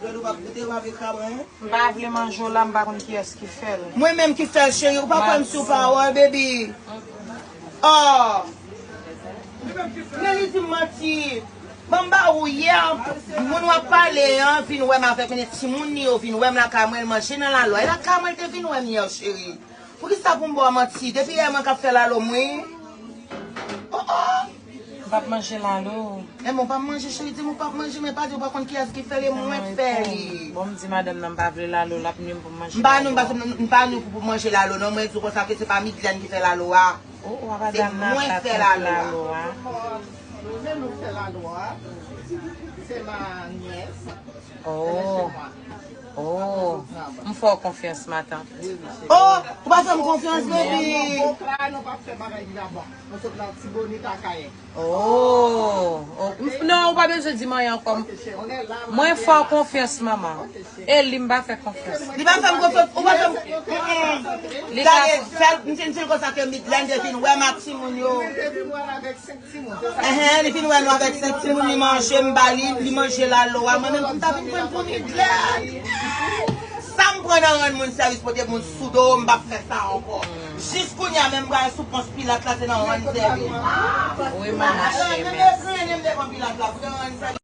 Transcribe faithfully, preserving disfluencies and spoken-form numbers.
Gad ou pa koute, ou pa vle ka mwen. M pa vle manje w la, m pa konn kiyès ki fè l. Mwen menm ki fè l, cheri. Ou pa kwè m sou pawòl, baby. Oh. Men li di m manti. Ban m ba ou yè, moun w ap pale an vin wè m avèk yon timoun li yo, vin wè m lakay mwen, l manje nan lalo a. E lakay mwen l te vin wè m yè, cheri. Poukisa pou m ba w manti? Depi yè mwen k ap fè lalo m, wi. Oh, oh. M p ap manje lalo. Men ou pa manje, cheri, di m ou pa manje, men pa di ou pa konn kiyès ki fè li, mwen k fè li. Bon, m di madanm nan m pa vle lalo, l ap nwi m pou m manje M pa nou, lalo. M pa nou pou manje lalo, non, mwen di w konsa ke se pa Midlène ki fè lalo a. Oh, oh, apa Se dam nan mwen ap k fè fè lalo a. lalo a? Nou menm nou fè lalo a. Se ma nyès. Oh, oh. M fè w konfyans, matant. Oh, ou pa fè m konfyans, baby. Bon, la, nou pa fè bagay ki la bon. Nou sot nan Tibonit Akayè. Oh, oh. Non, ou pa bezwen di m anyen ankò. Mwen fè w konfyans, manman. E li m pa fè konfyans. Li pa fè m konfyans, ou pa fè m. Mm-mm. Li Gade, ka fè l, m fin di l konsa ke Midlène te vin wè m ak timoun yo. Te vin wè l avèk senk timoun, se sa. Enhen, li vin wè nou avèk senk timoun, li manje m ba li, li manje lalo a. Mwen menm, pou m ta vin pran pou Midlène. Sa m pran nan rann moun sèvis, pote moun sou do, m p ap fè sa ankò. Jis kounye a, menm m pral sou pons Pilat la, se nan rann sèvis. Wi, manman cheri, Menm mèsi. Grennen m devan Pilat la, pou te rann sèvis.